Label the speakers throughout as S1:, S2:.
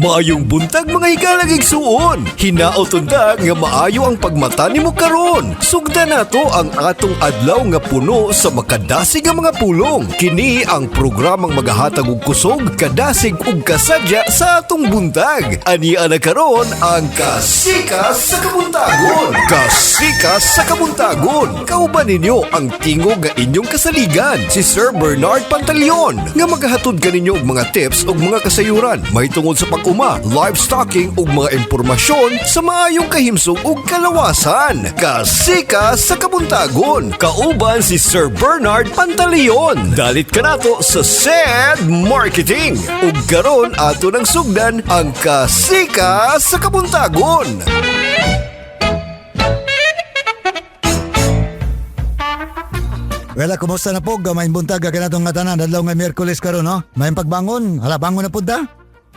S1: Maayong buntag, mga higalang igsuon. Hinaot unta nga maayo ang pagmata nimo karon. Sugdan nato ang atong adlaw nga puno sa makadasig nga mga pulong. Kini ang programang magahatag og kusog, kadasig ug kasadya sa atong buntag. Ani ana karon ang Kasika sa Kabuntagon. Kasika sa Kabuntagon. Kauban ninyo ang tingog nga inyong kasaligan, si Sir Bernard Pantaleon, nga magahatod kaninyo og mga tips ug mga kasayuran mahitungod sa pag-uma, livestocking ug mga impormasyon sa maayong kahimsog ug kalawasan. Kasika sa Kabuntagon. Kauban si Sir Bernard Pantaleon. Dalit kanato sa SED Marketing. Ug karon ato nang sugdan ang Kasika sa Kabuntagon.
S2: Well, kumusta na po? Maayong buntag kanatong nga tanan. Adlaw nga Miyerkules karon, no? Maayong pagbangon. Hala, bangon na pud ta.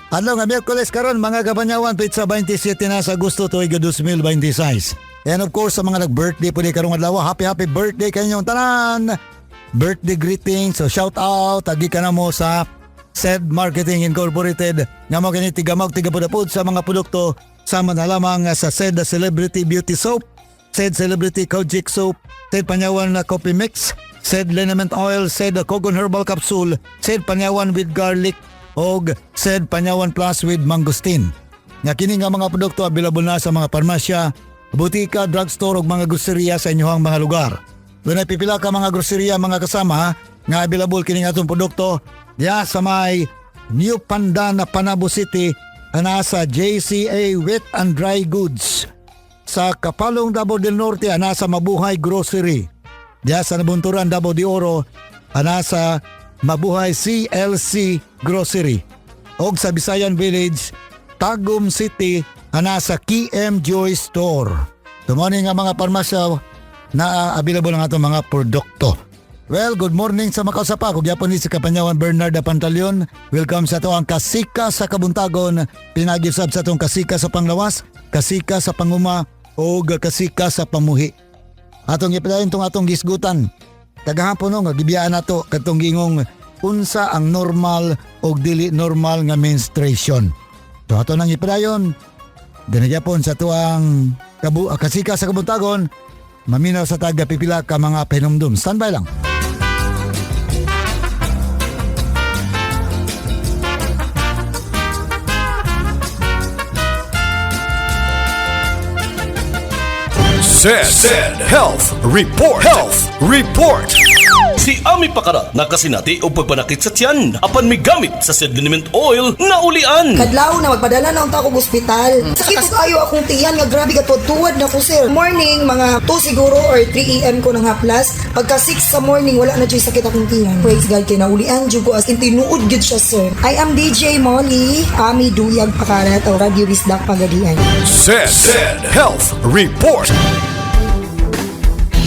S2: Adlaw nga Miyerkules karon, mga kabanyawan, petsa 27 na sa Agosto tuig 2026. And of course, sa mga nag-birthday po di karong adlaw, happy happy birthday kaninyong tanan. Birthday greetings, so shout out, agi ka na mo sa SED Marketing Incorporated nga mo kini tigamag tigapudapud sa mga produkto sama na lamang sa SED Celebrity Beauty Soap, SED Celebrity Kojic Soap, SED Panyawan na Coffee Mix, SED Liniment Oil, SED Kogon Herbal Capsule, SED Panyawan with Garlic, og SED Panyawan Plus with Mangosteen. Nga kini nga mga produkto available na sa mga parmasya, butika, drugstore ug mga groceria sa inyong mga lugar. Dunay pipila ka mga groceria, mga kasama, nga available kini nga atong produkto diya sa may New Pandan na Panabo City, ana sa JCA Wet and Dry Goods. Sa Kapalong, Davao del Norte, ana sa Mabuhay Grocery. Diya sa Nabunturan, Davao de Oro, ana sa Mabuhay CLC Grocery. Og sa Bisayan Village, Tagum City, ana sa KM Joy Store. Tumani nga mga parmasya na available ang atong mga produkto. Well, good morning sa makausapa. Kung gyapon ni si Kapanyawan Bernard Pantaleon. Welcome sa ato ang Kasika sa Kabuntagon. Pinagisab sa atong Kasika sa Panglawas, Kasika sa Panguma, o Kasika sa Pamuhi. Atong ipadayon tong atong gisgutan. Kagahapon, no, nga gibiyaan nato katong gingong unsa ang normal o dili normal nga menstruation. So ato nang ipadayon. Dinagyapon sa tuang Kasika sa Kabuntagon, maminaw sa taga pipila ka mga penumdum. Standby lang.
S1: SED Health Report. Health Report.
S3: Si Ami Pakarat nakasinati og pagpanakit sa tiyan apan migamit sa SED Liniment Oil na ulian.
S4: Kadlaw na magpadala na unta ko ospital. Sakit ko kayo akong tiyan nga grabe ka tuwad na ko, sir. Morning mga 2 siguro or 3 AM ko nang haplas. Pagka 6 sa morning wala na jud sakit akong tiyan. Praise God kay naulian jud ko, as in tinuod gyud siya, sir. I am DJ Molly, Ami Duyag Pakarat o Radio Bisdak Pagadian.
S1: SED Health Report.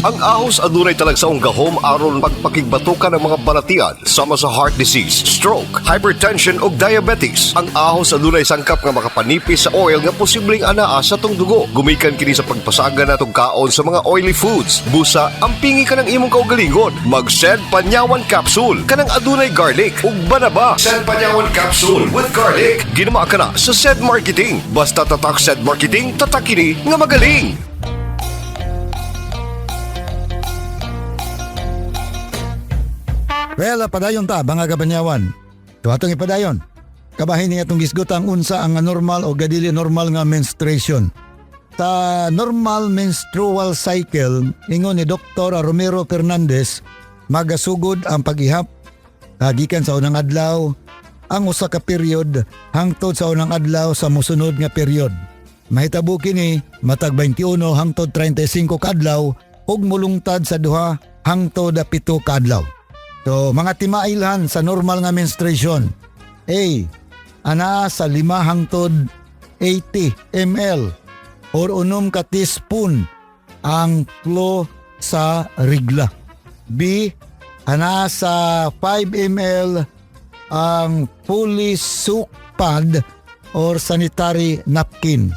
S1: Ang ahos adunay talagsaong gahom aron pagpakigbatukan ng mga balatian sama sa heart disease, stroke, hypertension ug diabetes. Ang ahos adunay sangkap nga makapanipis sa oil nga posibleng anaa sa atong dugo. Gumikan kini sa pagpasaga natong kaon sa mga oily foods. Busa, ampingi ka ng imong kaugalingon. Mag-SED Panyawan Capsule kanang adunay garlic ug banaba. SED Panyawan Capsule with garlic. Ginama ka na sa SED Marketing. Basta tatak SED Marketing, tatak kini nga magaling.
S2: Well, padayon ta, mga kabanyawan. So atong ipadayon. Kabahin niya itong gisgutang unsa ang normal o gadili normal nga menstruation. Sa normal menstrual cycle, ingon ni Dr. Romero Fernandez, magasugod ang pag-ihap gikan sa unang adlaw ang usa ka period hangtod sa unang adlaw sa mosunod nga period. Mahitabo kini matag 21 hangtod 35 ka adlaw ug mulungtad sa 2 hangtod 7 ka adlaw. So, mga timailhan sa normal nga menstruation. A. Ana sa 5 hangtod 80 ml or 6 ka teaspoon ang flow sa rigla. B. Ana sa 5 ml ang fully soaked pad or sanitary napkin.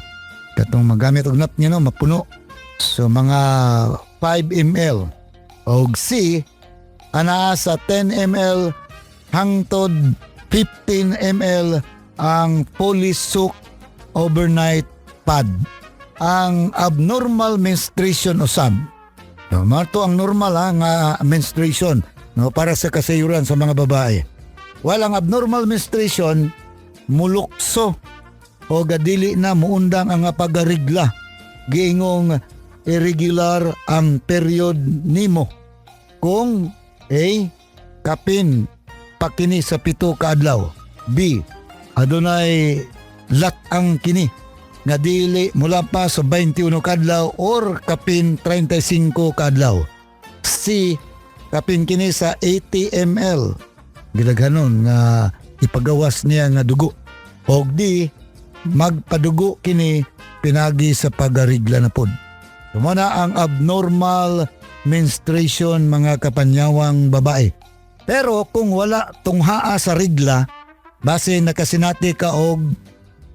S2: Katong magamit og napkin, no, mapuno. So mga 5 ml. Og C, ana sa 10 ml hangtod 15 ml ang Polysoak overnight pad. Ang abnormal menstruation usab. No, mao to ang normal ha, nga menstruation, no, para sa kasayuran sa mga babae. Walang abnormal menstruation, mulukso o gadili na muundang ang pagarigla. Giingong irregular ang period nimo. Kung A. Kapin pakini sa 7 ka adlaw. B. Adunay lat-ang kini nga dili mula pa sa 21 kadlaw or kapin 35 kadlaw. C. Kapin kini sa 80 ml. Gidaghanon nga ipagawas niya nga dugo. Og D. Magpadugo kini pinagi sa pagarigla na pod. Mao na ang abnormal menstruation, mga kapanyawang babae. Pero kung wala tunghaa sa rigla, base nakasinati ka og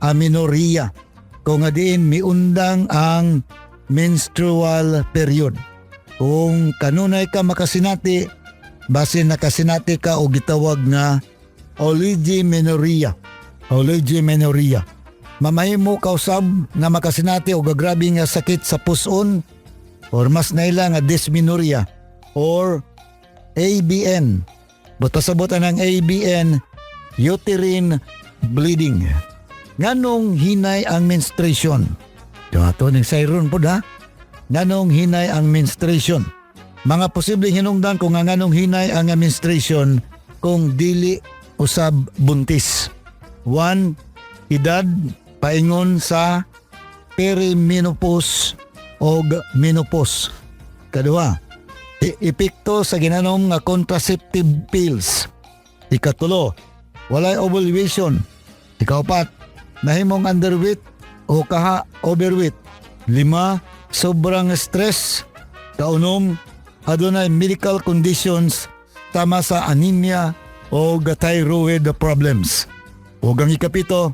S2: amenorrhea. Kung nga diin miundang ang menstrual period. Kung kanunay ka makasinati, base nakasinati ka og gitawag nga oligomenorrhea. Oligomenorrhea. Mamahimo ka usab nga makasinati og grabe nga sakit sa puson or mas naila nga dysmenorrhea or ABN. Buta sabutan ang ABN, uterine bleeding. Nganong hinay ang menstruation? Ato ning sayron pod ha. Nganong hinay ang menstruation? Mga posibleng hinungdan kung nga nganong hinay ang menstruation kung dili usab buntis. 1. Edad paingon sa perimenopause o menopause. Kaduha, epekto sa ginanom nga contraceptive pills. Ikatulo, walay ovulation. Ikaupat, nahimong underweight o kaha overweight. 5, sobrang stress. Kaunom, adunay medical conditions tama sa anemia o thyroid problems. O ang ikapito,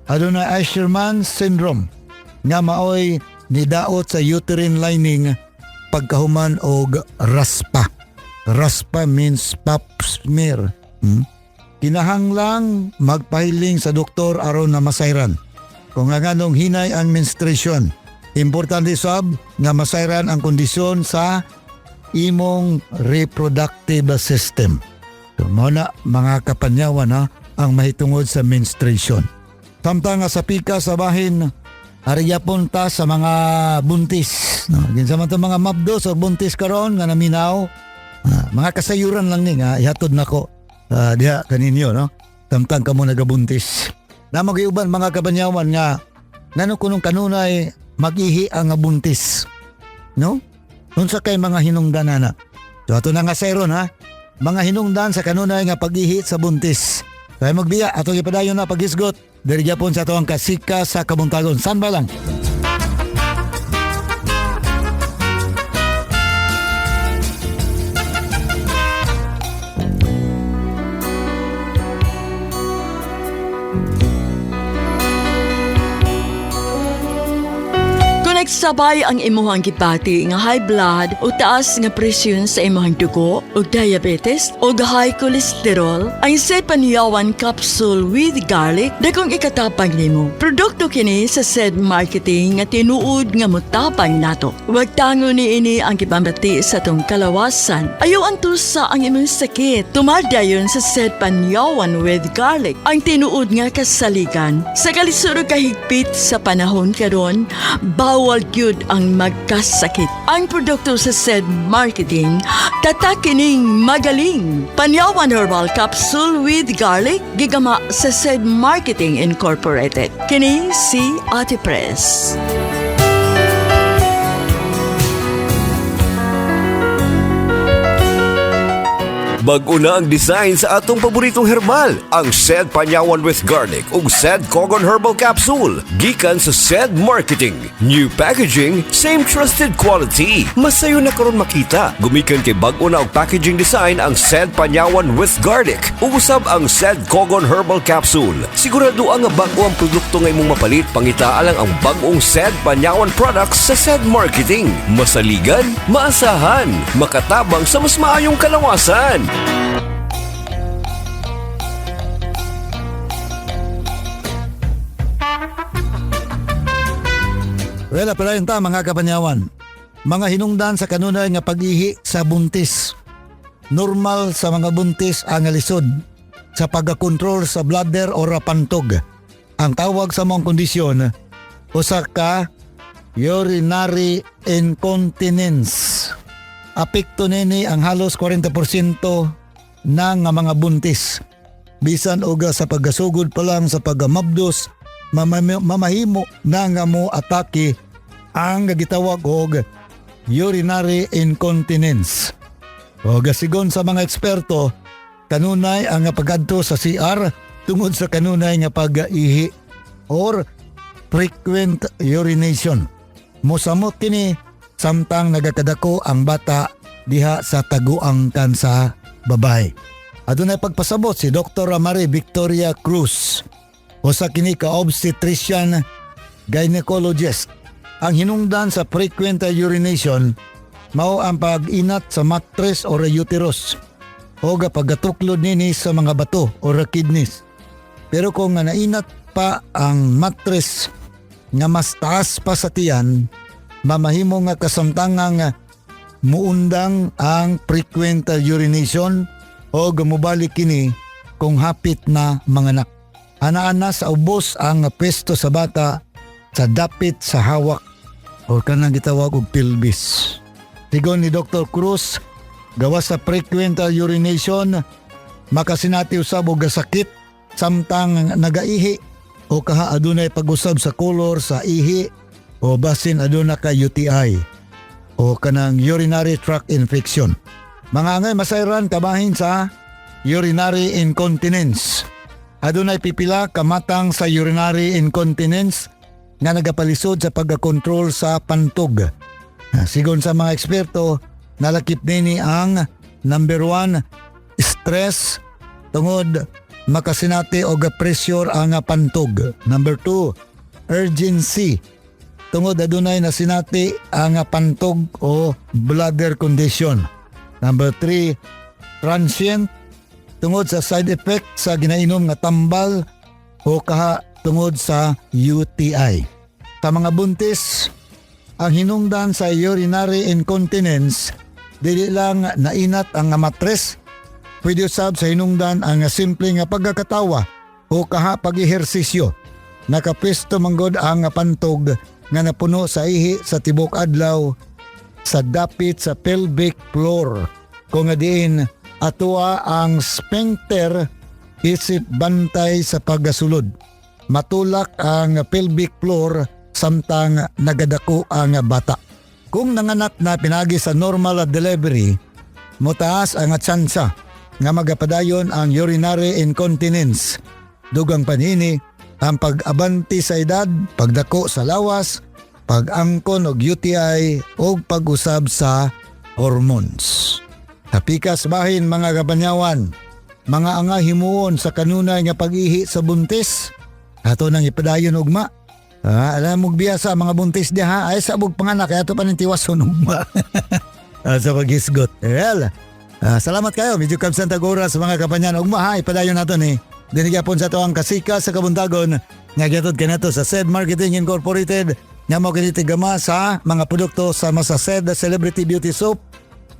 S2: adunay Asherman syndrome nga maoy nidaot sa uterine lining pagkahuman og raspa. Raspa means pap smear. Kinahanglang magpahiling sa doktor aron na masayran kung nga nganong hinay ang menstruation. Importante sab nga masayran ang kondisyon sa imong reproductive system. So, mao na mga kapanyawan ha, ang mahitungod sa menstruation. Samtang nga sa pika sa bahin, ari gyapon ta sa mga buntis. No, ginsa man to mga mabdos o buntis karon nga naminaw. Mga kasayuran lang ni nga ihatod nako diha kaninyo, no. Samtang kamo nagabuntis. Na uban mga kabanyawan nga ngano kunong kanunay magihi ang buntis. No? Unsa kay mga hinungdan ana? So ato na nga sayron ha. Mga hinungdan sa kanunay nga pag-ihi sa buntis. Kaya magbiya ato gipadayon na paghisgot diri gyapon sa atoang kasika sa kabuntagon. San ba lang?
S5: Kung nagsabay ang imuhang gibati nga high blood o taas nga presyon sa imuhang dugo o diabetes o high cholesterol, ang Said Panyawan Capsule with Garlic dakong ikatabang nimo. Produkto kini sa said marketing nga tinuod nga motapang nato. Wag tango ni ini ang gipamati sa tong kalawasan. Ayaw antusa ang imong sakit. Tumadayon sa Said Panyawan with Garlic ang tinuod nga kasaligan. Sa kalisod ug kahigpit sa panahon karon, bawal gyud ang magkasakit. Ang produkto sa said marketing, tatakining magaling. Panyawan Herbal Capsule with Garlic, gigama sa said Marketing Incorporated. Kini si Ate Press.
S1: Bag-o na ang design sa atong paboritong herbal, ang Said Panyawan with Garlic ug Said Kogon Herbal Capsule. Gikan sa Said Marketing. New packaging, same trusted quality. Masayo na karon makita. Gumikan kay bag-o na og packaging design ang Said Panyawan with Garlic ug usab ang Said Kogon Herbal Capsule. Sigurado ang bag-o ang produkto nga imong mapalit. Pangitaa lang ang bag-ong Said Panyawan products sa Said Marketing. Masaligan, maasahan, makatabang sa mas maayong kalawasan.
S2: Well, padayon ta, mga kapanyawan. Mga hinungdan sa kanunay nga pag-ihi sa buntis. Normal sa mga buntis ang lisod sa pagkontrol sa bladder or pantog. Ang tawag sa maong kondisyon, usa ka urinary incontinence. Apekto nini ang halos 40% ng mga buntis. Bisan og sa paggasugod pa lang sa paggamabdos, mamahimo na nga mo atake ang gitawag og urinary incontinence. O sigon sa mga eksperto, kanunay ang pagadto sa CR tungod sa kanunay nga pag-ihi or frequent urination. Mosamot kini samtang nagakadako ang bata diha sa taguang sa babae. Adunay pagpasabot si Dr. Marie Victoria Cruz. Usa kini ka obstetrician gynecologist. Ang hinungdan sa frequent urination mao ang pag-inat sa matres or uterus o pagkatuklod nini sa mga bato or kidneys. Pero kung nga nainat pa ang matres nga mas taas pa sa tiyan, mamahimo nga kasamtangang muundang ang frequent urination o mubalik kini kung hapit na manganak. Ana-ana sa ubos ang pwesto sa bata sa dapit sa hawak o kanang gitawag og pelvis. Sigon ni Dr. Cruz, gawas sa frequent urination, makasinati usab og sakit samtang nagaihi o kaha adunay pag-usab sa kolor sa ihi o basin aduna ka UTI o kanang urinary tract infection. Mga angay masayran kabahin sa urinary incontinence. Adunay pipila kamatang sa urinary incontinence nga nagapalisod sa pagkakontrol sa pantog. Sigon sa mga eksperto, nalakip nini ang number 1, stress tungod makasinati og pressure ang pantog. Number 2, urgency tungod adunay nasinati ang pantog o bladder condition. Number 3, transient tungod sa side effect sa ginainom nga tambal o kaha tungod sa UTI. Sa mga buntis, ang hinungdan sa urinary incontinence, dili lang nainat ang matres, pwede usab sa hinungdan ang simple nga pagkakatawa o kaha pag-ehersisyo. Nakapwesto manggod ang pantog nga napuno sa ihi sa tibok adlaw sa dapit sa pelvic floor kung nga diin atoa ang sphincter isip bantay sa paggasulod. Matulak ang pelvic floor samtang nagadako ang bata. Kung nanganak na pinagi sa normal delivery, motaas ang tsansa nga magapadayon ang urinary incontinence. Dugang panini, ang pag-abanti sa edad, pagdako sa lawas, pag-angkon og UTI o pag-usab sa hormones. Tapikas bahin, mga kabanyawan, mga anga himuon sa kanunay nga pag-ihi sa buntis, ato nang ipadayon ugma. Alam mo biya sa mga buntis diha, ay sa bug panganak, kaya ato pa ning tiwason ugma sa paghisgot. Well, salamat kayo. Medyo kamsan tag oras, mga kabanyan. Ugma ha, ipadayon nato ni. Dinigapon sa ato ang Kasika sa Kabuntagon nga gihatod kanato sa SED Marketing Incorporated nga mao kini tigama sa mga produkto sama sa SED Celebrity Beauty Soap,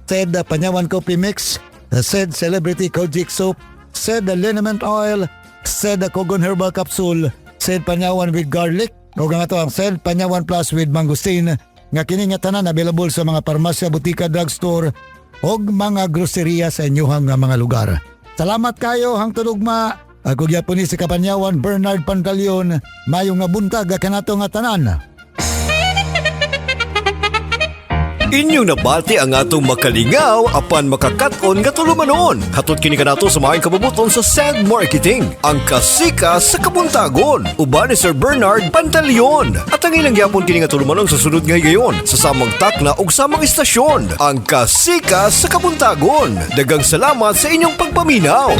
S2: SED Panyawan Coffee Mix, SED Celebrity Kojic Soap, SED Liniment Oil, SED Kogon Herbal Capsule, SED Panyawan with Garlic, ug ang ato ang SED Panyawan Plus with Mangosteen nga kini nga tanan available sa mga parmasya, butika, drugstore ug mga groceria sa inyuhang nga mga lugar. Salamat kayo, hangtod ugma. Ako gyapon ni si Kapanyawan Bernard Pantaleon. Maayong nga buntag kanato nga tanan.
S1: Inyong nabati ang atong makalingaw apan makakaton nga tulumanon. Hatod kini kanato sa maayong kabubuton sa Send Marketing, ang Kasika sa Kabuntagon. Uban ni Sir Bernard Pantaleon. At ang ilang gyapon kini nga tulumanon sa sunod nga higayon sa samang takna ug samang istasyon. Ang Kasika sa Kabuntagon. Dagang salamat sa inyong pagpaminaw.